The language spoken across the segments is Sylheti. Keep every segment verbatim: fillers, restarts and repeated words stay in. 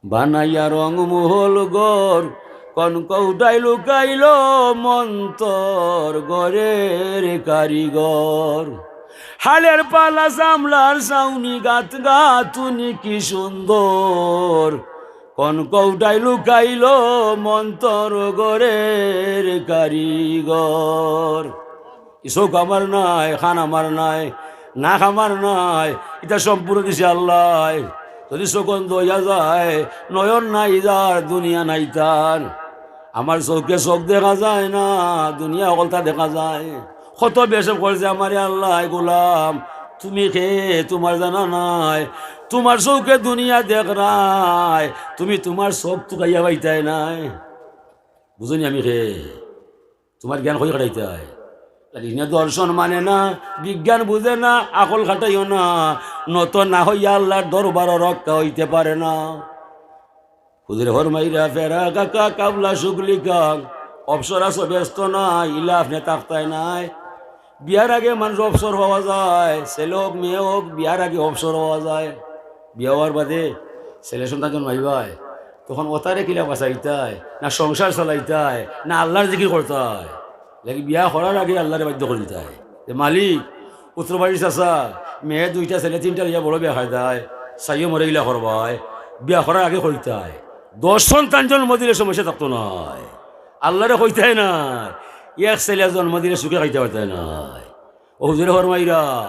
বানাইয়া রং মহল ঘর, কোন কৌটায় লুকাইল মন্তর ঘরের কারিগর। হালের পালা চামড়ার ছাউনি গাত গাতুনি কি সুন্দর, কোন কৌটায় লুকাইল মন্তর ঘরের কারিগর। ই চউখ আমার নায়, কান আমার নায়, নাক আমার নায়, ইতা সম্পূর্ণ দিছে আল্লায়। যদি চউখ অন্ধ অইয়া যায়, নয়ন নাই যার, দুনিয়া নাই তার। আমার চউখে চউখ দেখা যায় না, দুনিয়া হকলতা দেখা যায়। কত বেইজ্জত করছে আমারে আল্লায়, গোলাম, তুমি কে, তুমার জানা নাই। তুমার চউখে দুনিয়া দেখরায়, তুমি তুমার চউখ তুকাইয়া পাইতায় নায়। বুঝোনি আমি কে? তুমার জ্ঞান কই খাটাইতায়? তাইলে ইনে দর্শন মানে না, বিজ্ঞান বুঝে না, আকল খাটাইও না, নত না অইয়া আল্লার দরবারও রক্ষা অইতে পারে না। হুজুরে ফরমাইরা, ফেরাগাকা কাবলা শুগলিকা, অবসর আছো, ব্যস্ত নায়, ইলা আপনে থাকতায় নায়। বিয়ার আগে মানুষ অবসর পাওয়া যায়, ছেলে অউক মেয়ে অউক, বিয়ার আগে অবসর পাওয়া যায়। বিয়া অওয়ার বাদে ছেলে সন্তান জন্মাইবায়, তখন অতারে কিলা বাঁচাইতায়, না সংসার চালাইতায়, না আল্লার জিকির করতায়। লাগি বিয়া করার আগে আল্লারে বাধ্য করি দিতায় যে, মালিক, উত্তর বাড়ির চাচা, মেয়ে দুইটা ছেলে তিনটা লইয়া বড় বেকায়দায়, চাইও মরে ইলা করবায়, বিয়া করার আগে কইতায়। দশ সন্তান জন্ম দিলে সমস্যা থাকতো নায়, আল্লারে কইতায় নায়। এক ছেলে জন্ম দিলে সুখে খাইতা পারতায় নায়। ও হুজুরে ফরমাইরা,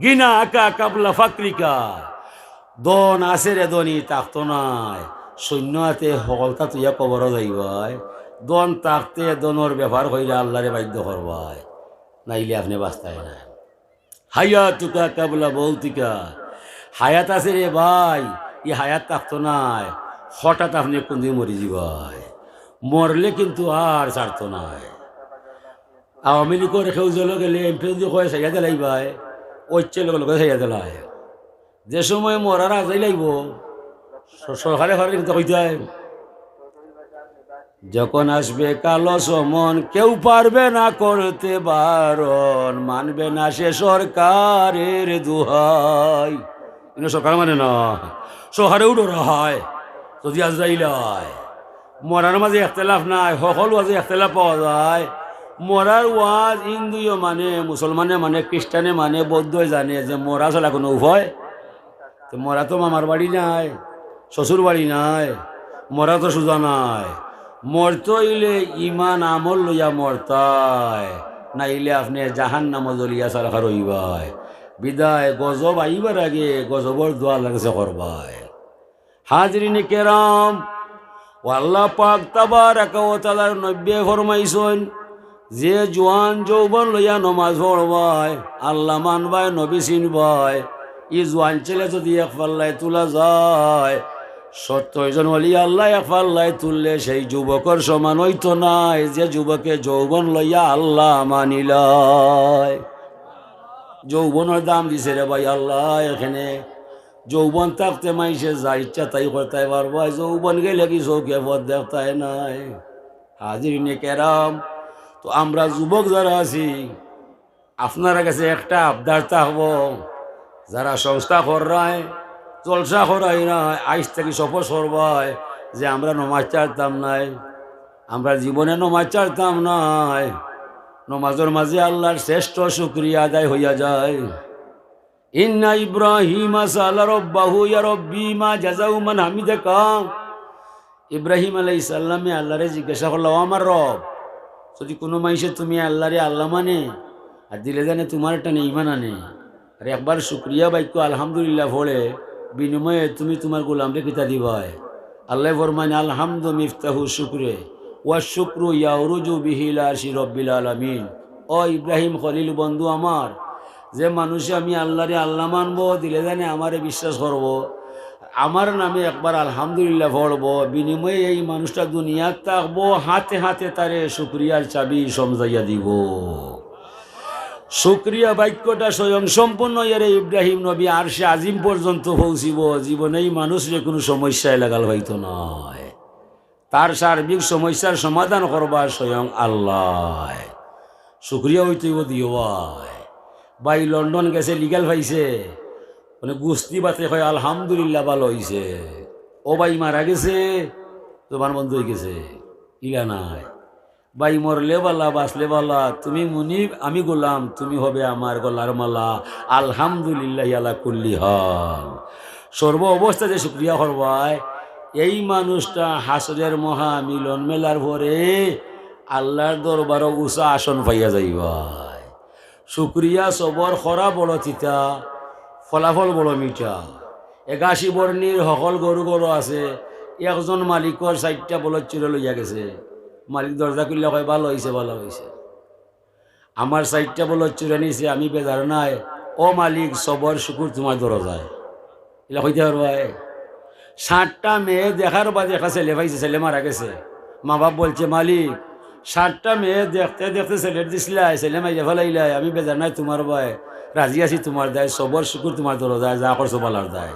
গিনাকা কাবলা ফাকরিকা, ধন আছে রে ধনী, থাকতো নায়, শূন্য আতে হকলতা থইয়া কবরো যাইবায়। ধন থাকতে ধনর ব্যাপার কইরা আল্লারে বাধ্য করবায়, নাইলে আপনে বাঁচতায় নায়। হায়াতুকা কাবলা মৌতিকা, হায়াত আছে রে ভাই, ই হায়াত থাকতো নায়, হঠাৎ আপনে কুনদিন মরি যিবায়। মরলে কিন্তু আর ছাড়তো নায়। আওয়ামী লীগর কেউ জেলো গেলে এমপি যদি কয়, "ছাড়িয়া দিলাইবায়", অইছে লগে লগে ছাড়িয়া দিলায়। যে সময় মরার আজাইল আইবো, স-, সরকারে ফারে কিন্তু কইতায়, "যখন আসবে কালো সমন, কেউ পারবে না করতে বারণ, মানবে না সে সরকারের দোহাই।" ইনো সরকার মানে না, সরকারেও ডরা অয় যদি আজাইল আয়। মরার মাঝে ইখতিলাফ নাই, হকল ওয়াজে ইখতিলাফ পাওয়া যায়। মরার ওয়াজ হিন্দুয়ে মানে, মুসলমানে মানে, খ্রিস্টানে মানে, বৌদ্ধয় জানে যে মরা ছাড়া কুনু উপায়। তে মরা তো মামার বাড়ি নায়, শ্বশুর বাড়ি নায়, মরা তো সুজা নায়। মরতে অইলে ইমান আমল লইয়া মরতায়, নাইলে আপনে জাহান্নামো জ্বলিয়া ছারখার অইবায়। বিদায় গজব আইবার আগে গজবর দোয়া আল্লার গেছে করবায়। হাজিরিনে কেরাম, ও আল্লাহ পাক তাবারাকা ওয়া তাআলার নবীয়ে ফরমাইছইন, যে জোয়ান যৌবন লইয়া নমাজ পড়বায়, আল্লাহ মানবায়, নবী চিনবায়, ই জোয়ান ছেলে যদি এক পাল্লায় তুলা যায়, সত্তইর জন ওলি আল্লায় এক পাল্লায় তুললে সেই যুবকর সমান অইতো নায়, যে যুবকে যৌবন লইয়া আল্লাহ মানিলায়। যৌবনর দাম দিছে রে ভাই আল্লায়। এখানে যৌবন থাকতে মাইনষে যা ইচ্ছা তাই করতায় পারবায়, যৌবন গেলে কি চউখে পথ দেখতায় নায়। হাজিরিনে কেরাম, তো আমরা যুবক যারা আছি, আপনারার গেছে একটা আবদার থাকবো, যারা সংস্থা কররায়, জলসা করাইরায়, আইজ থাকি শপথ করবায় যে আমরা নমাজ ছাড়তাম নায়, আমরা জীবনে নমাজ ছাড়তাম নায়। নমাজর মাঝে আল্লার শ্রেষ্ঠ শুকরিয়া আদায় অইয়া যায়। ইন্না ইব্রাহিমা সাআলা রাব্বাহু ইয়া রাব্বি মা জাযাউ মান হামিদাকা। ইব্রাহিম আলাইহিস সালামে আল্লারে জিজ্ঞাসা করলা, "ও আমার রব, যদি কুনু মাইনষে তুমি আল্লারে আল্লা মানে, আর দিলে জানে তুমার টানে ইমান আনে, আর একবার শুকরিয়া বাক্য আলহামদুলিল্লাহ পড়ে, বিনিময়ে তুমি তুমার গোলামরে কিতা দিবায়?" আল্লায় ফরমাইন, "আলহামদু মিফতাহু শুকরে, ওয়া শুকরু ইয়াউরুজু বিহি ইলা আরশি রব্বিল আলামিন।" ও ইব্রাহিম খলিল বন্ধু আমার, যে মানষে আমি আল্লারে আল্লা মানবো, দিলে জানে আমারে বিশ্বাস করবো, আমার নামে একবার আলহামদুলিল্লাহ পড়বো, বিনিময়ে এই মানুষটা দুনিয়াত থাকবো, হাতে হাতে তারে শুকরিয়ার চাবি সমজাইয়া দিবো। শুকরিয়া বাক্যটা স্বয়ং সম্পন্ন অইয়া রে ইব্রাহিম নবী আরশে আজিম পর্যন্ত পৌঁছিবো, জীবনে এই মানুষরে কুনু সমস্যায় লাগাল পাইতো নায়। তার সার্বিক সমস্যার সমাধান করবা স্বয়ং আল্লায়। শুকরিয়া অইতো অইবো দিও ভাই। ভাই লন্ডন গেছে, legal পাইছে, মানে গুস্তি বাতে কয়, "আলহামদুলিল্লাহ, ভালা অইছে।" ও ভাই মারা গেছে, জবান বন্ধ অইগেছে, ইলা নায়। ভাই মরলে বালা, বাঁচলে বালা, তুমি মুনিব, আমি গোলাম, তুমি হবে আমার গলার মালা। আলহামদুলিল্লাহি আলা কুল্লি হাল। সর্ব অবস্থাতে শুকরিয়া করবায়। এই মানুষটা হাশরের মহা মিলন মেলার পরে আল্লার দরবারো উঁচা আসন পাইয়া যাইবায়। শুকরিয়া সবর করা বড় তিতা, ফলাফল বড় মিঠা। এগাশি বর্ণির হকল গরু গরু আছে, একজন মালিকর চাইরটা বলদ চুরে লইয়া গেছে। মালিক দরজা খুলিয়া কয়, "ভালা অইছে, ভালা অইছে। আমার চাইরটা বলদ চুরে নিছে, আমি বেজার নাই। ও মালিক, সবর শুকুর তুমার দরজায়।" ইলা কইতে পারবায়? সাতটা মেয়ে দেখার বাদে একটা ছেলে পাইছে, ছেলে মারা গেছে। মা বাপ বলছে, "মালিক, সাতটা মেয়ে দেখতে দেখতে ছেলের দিছলায়, ছেলে মাইরা ফালাইলায়, আমি বেজার নাই তুমার বায়, রাজি আছি তুমার দায়, সবর শুকুর তুমার দরজায়, যা করছো ভালার দায়।"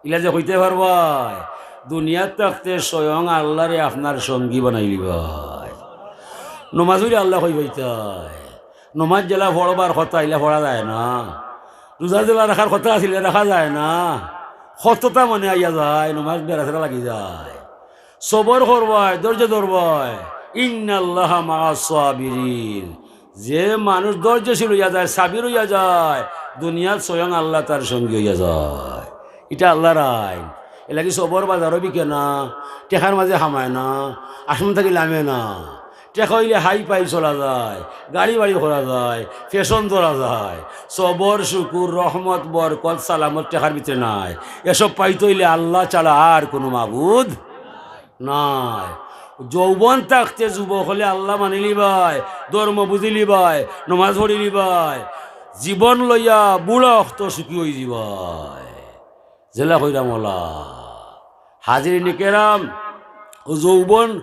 ইলা যে কইতে পারবায়, দুনিয়াত থাকতে স্বয়ং আল্লারে আপনার সঙ্গী বানাইলিবায়। নমাজ অইলে আল্লা কইবায় তাই। নমাজ যেলা পড়বার কথা, ইলা পড়া যায় না। রোজা যেলা রাখার কথা আছিল, রাখা যায় না। কততা মনে আইয়া যায়, নমাজ বেড়াছেড়া লাগি যায়। সবর করবায়, ধৈর্য ধরবায়। ইন্নাল্লাহা মাআস সাবিরিন। যে মানুষ ধৈর্যশীল অইয়া যায়, সাবির অইয়া যায়, দুনিয়াত স্বয়ং আল্লা তার সঙ্গী অইয়া যায়। ইটা আল্লার আইন। এরলাগি সবর বাজারো বিকে না, টেকার মাঝে হামায় না, আসন থাকি লামে না। টেকা অইলে হাই ফাই চলা যায়, গাড়ি বাড়ি করা যায়, ফ্যাশন ধরা যায়। সবর, শুকুর, রহমত, বরকত, সালামত টেকার ভিতরে নাই। এসব পাইতে অইলে আল্লা ছাড়া আর কুনু মাবুদ নাই। যৌবন থাকতে যুবক অকলে আল্লা মানিলিবায়, ধর্ম বুঝিলিবায়, নমাজ পড়িলিবায়, জীবন লইয়া বুড়া অক্ত সুখী অইযিবায়। যেলা কইরাম অলা। হাজিরিনে কেরাম, অউ যৌবন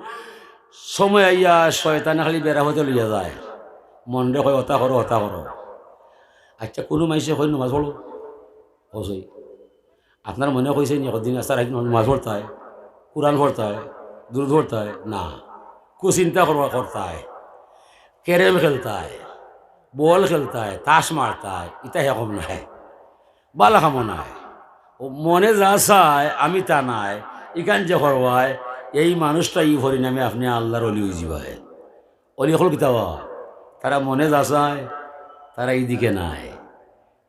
সময় আইয়া শয়তানে খালি বেড়া পথে লইয়া যায়। মনরে কয়, "অতা করো, অতা করো।" আইচ্ছা, কুনু মাইনষে কয়, "নমাজ পড়ো।" অবশ্যই। আপনার মনে কইছে নি একদিন আস্তা রাইত নমাজ পড়তায়, কুরআন পড়তায়, দুরুদ পড়তায়? না। কুচিন্তা করবা করতায়, ক্যারেম খেলতায়, বল খেলতায়, তাস মারতায়, ইতা হে কম নায়। বালা কামো নায়। অউ মনে যা চায়, আমি তা নায়। ইখান যে করবায়, এই মানুষটা ই পরিণামে আপনে আল্লার অলি অইযিবায়। অলি অকল কিতা বা? তারা মনে যা চায়, তারা ইদিকে নায়।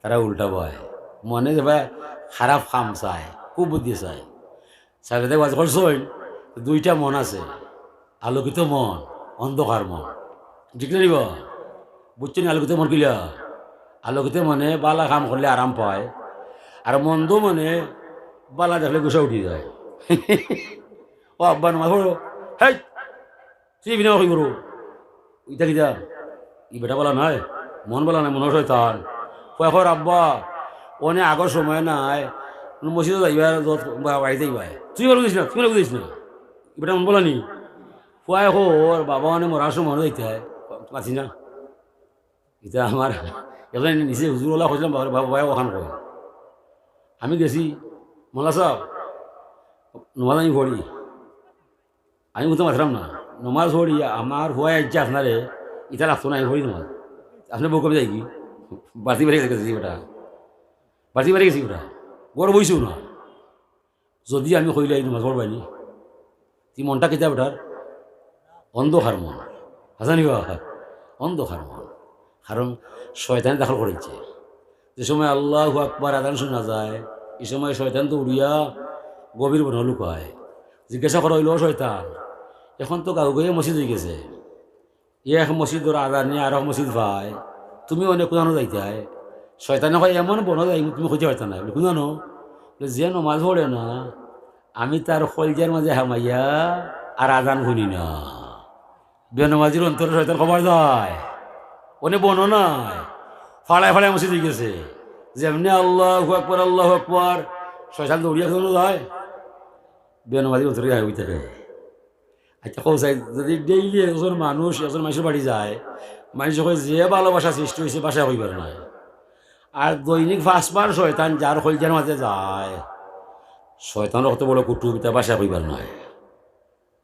তারা উল্টা বায়। মনে যে বা খারাপ কাম চায়, কুবুদ্ধি চায়। সাহেবে ওয়াজ করছইন, দুইটা মন আছে, আলোকিত মন, অন্ধকার মন। ঠিক না নি বা? বুঝছইন নি আলোকিত মন কিলা? আলোকিত মনে বালা কাম করলে আরাম পায়, আর মন্দ মনে বালা দেখলে গুসা উঠি যায়। "ও আব্বা, নমাজ পড়ো।" "হেই, তুই বিনা কই করো? ইটা কিতা? ই বেটা বালা নায়, মন বালা নায়, মনো শয়তান।" কয়, কর, "আব্বা, অনে আগর সময় নায়, মসজিদো যাইবা, যত বা-, বাড়িত যাইবা। তুই ভালা বুঝিস না, তুই ভালা বুঝিস না। ই বেটা মন বালা নি।" কয়, কর, "বাবা, অনে মরার সময় অনে যাইতে অয়, পারছি না।" ইটা আমার একজন নিচে হুজুর অলা কইছিলাম, বাবা, বাবা, বাবা, অখান কয়। আমি গেছি, "মোল্লা সাব, নমাজ আমি পড়ি।" আমি কুন্তা মাতরাম না। নমাজ পড়ি, আমার পুয়ায় আইজকে আপনারে, ইতা লাগতো না, আমি পড়ি নমাজ। আপনে বউ কমে যাইগি? বাড়তি বাড়ি গেছি বেটা। বাড়তি বাড়ি গেছি বেটা। ঘরো বইছেও না। যুদি আমি কইলাই নমাজ পড়বায় নি, তি মনটা কিতা বেটার? অন্ধকার মন। হাছা নি বা? অন্ধকার মন। কারণ শয়তানে দখল করিলিছে। যে সময় আল্লাহু আকবার আজান শুনা যায়, ই সময় শয়তান দৌড়িয়া গভীর বনো লুকায়। জিজ্ঞাসা করা অইলো, "ও শয়তান, এখন তো গাঁও গাঁও মসজিদ অইগেছে, এক মসজিদর আজানে আরক মসজিদ পায়, তুমি অনে কুনানো যাইতায়?" শয়তানে কয়, "এমন বনো যাইমু তুমি কইতায় পারতায় নায়।" বলে, "কুনানো?" বলে, "যে নমাজ পড়ে না, আমি তার কইলজার মাঝে হামাইয়া আর আজান হুনি না।" বেনমাজির অন্তরো শয়তান খবর যায়, অনে বনো নায়, ফাড়ায় ফাড়ায় মসজিদ অইগেছে। যেমনে আল্লাহু আকবার, আল্লাহু আকবার, শয়তান দৌড়িয়া কুনানো যায়, বেনমাজির অন্তরো অইতায়। আইচ্ছা, কও চাই, যুদি daily একজন মানুষ একজন মানষর বাড়ি যায়, মানষে কয় যে ভালোবাসা সৃষ্টি অইছে, বাসায় কইবার নায়। আর দৈনিক পাঁচবার শয়তান যার কইলজার মাঝে যায়, শয়তানর কত বড় কুটুম, ইতা বাসায় কইবার নায়।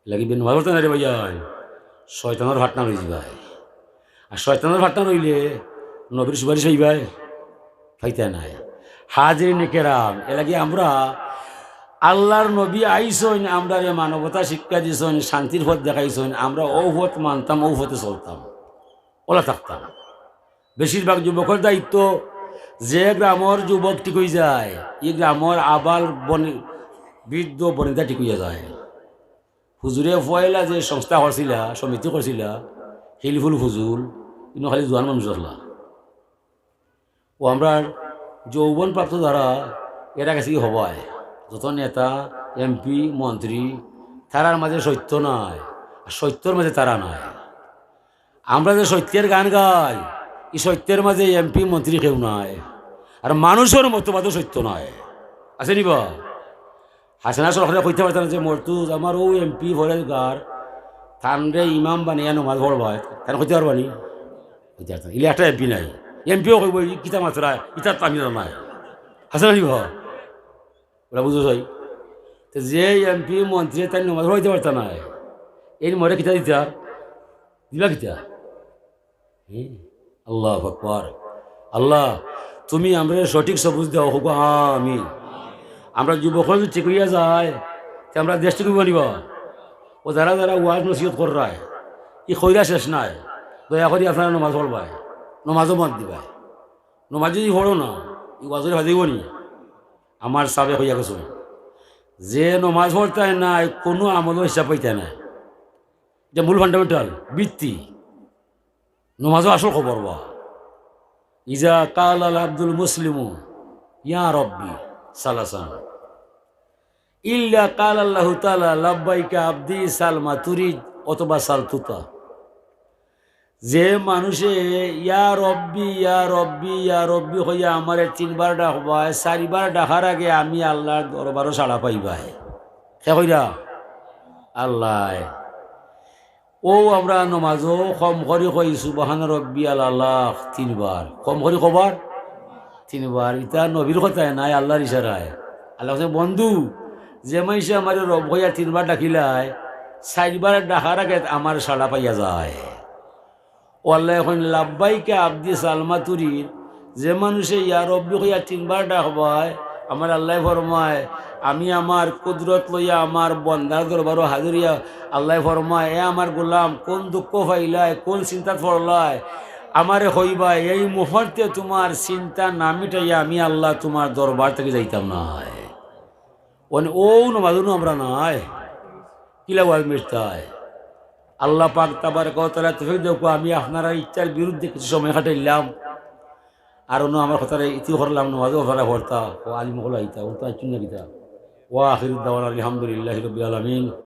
লাগি বেনমাজ করতে না রে ভাইয়া, শয়তানর partner অইযিবায়। আর শয়তানর partner অইলে নবীর সুপারিশ পাইবায়? পাইতায় নায়। হাজিরিনে কেরাম, এরলাগি আমরা আল্লাহর নবী আইছইন, আমরারে মানবতা শিক্ষা দিছইন, শান্তির পথ দেখাইছইন, আমরা অউ পথ মানতাম, অউ পথে চলতাম, অলা থাকতাম। বেশিরভাগ যুবকর দায়িত্ব, যে গ্রামর যুবক ঠিক অইযায়, ই গ্রামর আবাল বনি-, বৃদ্ধ বনিতা ঠিক অইয়া যায়। হুজুরে পয়লা যে সংস্থা করছিলা, সমিতি করছিলা, হিলফুল ফুজুল, ইনো খালি জোয়ান মানুষ আছলা। অউ আমরার যৌবন প্রাপ্ত যারা, এরা গেছে গি হবায়। যত নেতা, এমপি, মন্ত্রী, তারার মাঝে সত্য নাই, আর সত্যর মাঝে তারা নাই। আমরা যে সত্যের গান গাই, ই সত্যের মাঝে এমপি, মন্ত্রী কেউ নাই, আর মানুষর মতবাদও সত্য নাই। আছে নি বা? হাসানা সরকারে কইতা পারতা না যে, "মর্তুজ, আমার অউ এমপি ফরেজগার, তানরে ইমাম বানাইয়া নমাজ পড়বায়।" তাইন কইতা পারবা নি? কইতা পারতা না। ইলা একটা এমপি নায়। এমপিও কইবো, "ই কিতা মাতরা, ইতার তো আমি জানা নাই।" আছে না নি বা? অলা বুঝো চাই। তে যে এমপি, মন্ত্রী তাইন নমাজ পড়াইতা পারতা নায়, এইন মরে কিতা দিতা? দিবা কিতা? হুম, আল্লাহু আকবার। আল্লাহ, তুমি আমরারে সঠিক সবুজ দেও, কউক্কা আমিন। আমরার যুবক অকল যদি ঠিক অইয়া যায়, তে আমরার দেশ ঠিক অইবো নি বা? অউ যারা যারা ওয়াজ নসিহত কররায়, ই কইরা শেষ নাই, দয়া করি আপনারা নমাজ পড়বায়, নমাজও বাদ দিবায়। নমাজ যদি পড়ো না, ই ওয়াজ অইলে ফায়দা অইবো নি? আমার সাবে কইয়া গেছইন, যে নমাজ পড়তায় নায়, কুনু আমলর হিসাব পাইতায় নায়। ইটা মূল fundamental, ভিত্তি। নমাজও আসল খবর বা। ইজা কালাল আব্দুল মুসলিমু, ইয়া রব্বি, সালাসান। ইল্লা কালাল্লাহু তাআলা, লাব্বাইকা আব্দি সাল মা তুরিদ অথবা সাল তুতা। যে মানুষে ইয়া রব্বি, ইয়া রব্বি, ইয়া রব্বি কইয়া আমারে তিনবার ডাকবায়, চাইরবার ডাকার আগে আমি আল্লাহর দরবারো সাড়া পাইবায়। কে কইরা? আল্লায়। অউ আমরা নমাজো কম করি কই সুবহান রব্বিয়াল আলা তিনবার। কম করি কবার? তিনবার। ইতা নবীর কথায় নায়, আল্লাহর ইশারায়। আল্লায় কইছইন, "বন্ধু, যে মানষে আমারে রব কইয়া তিনবার ডাকিলায়, চাইরবার ডাকার আগে আমার সাড়া পাইয়া যায়।" অউ আল্লায় কইন, "লাব্বাইকা আব্দি সাল মা তুরিদ।" যে মানুষে ইয়া রব্বি কইয়া তিনবার ডাকবায়, আমার আল্লায় ফরমায়, আমি আমার কুদরত লইয়া আমার বন্দার দরবারো হাজির অইয়া আল্লায় ফরমায়, "এ আমার গোলাম, কুন দুঃখ পাইলায়, কুন চিন্তাত পড়লায়, আমারে কইবায়, এই মুহূর্তে তুমার চিন্তা না মিটাইয়া আমি আল্লাহ তুমার দরবার থাকি যাইতাম নায়।" অনে অউ নমাজও আমরা নাই। কিলা ওয়াজ মিটতায়? আল্লাহ পাক তাবারাকা ওয়া তাআলা তৌফিক দেউক্কা, আমি আপনারার ইচ্ছার বিরুদ্ধে কিছু সময় কাটাইলাম। আর অনো আমার কথারে ইতি করলাম, নমাজও আপনারা পড়তা, অউ আলিম অকল আইতা, অউ তো আইছইন না কিতা। ওয়া আখিরু দাওয়ানা আলহামদুলিল্লাহি রাব্বিল আলামিন।